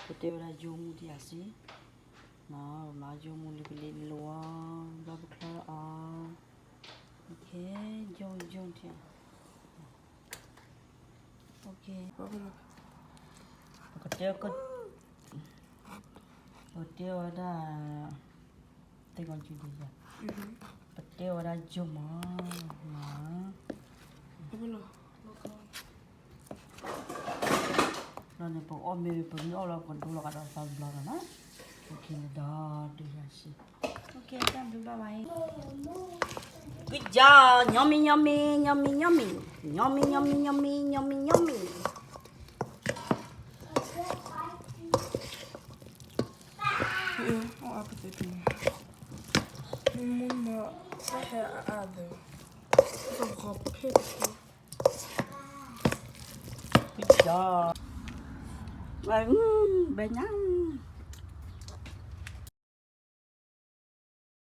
ပတဲဝဲဒၣ်ယိမူတယၤစ့, မၤ ပမၤယိမူလံ ပလ့လိၤအီၤ ဘျီပချၢအီၤ, ခဲယိယိထံ, ပကတဲ ပတဲဝဲဒၣ် တဲကီၤကၠူဒ်ယၤ, ပတဲဝဲဒၣ်ယိမး, မၤ လီၤန့ၣ် ပအီၣ်မ့ၢ် ပမ့ၢ်အီၣ်လီၤ ပကဒိလီၤကဒီးသးဘျီလီၤနီၤ, ဒီးတုၤယၤစ့, Good job, yummy, yummy, yummy, yummy, yummy, yummy, yummy, yummy, yummy, yummy. မ့ၢ်မ့ၢ် ဟဲအါအါဒီး ဂီၤဖဲတက့ၢ်, Good job, ဘဲညါ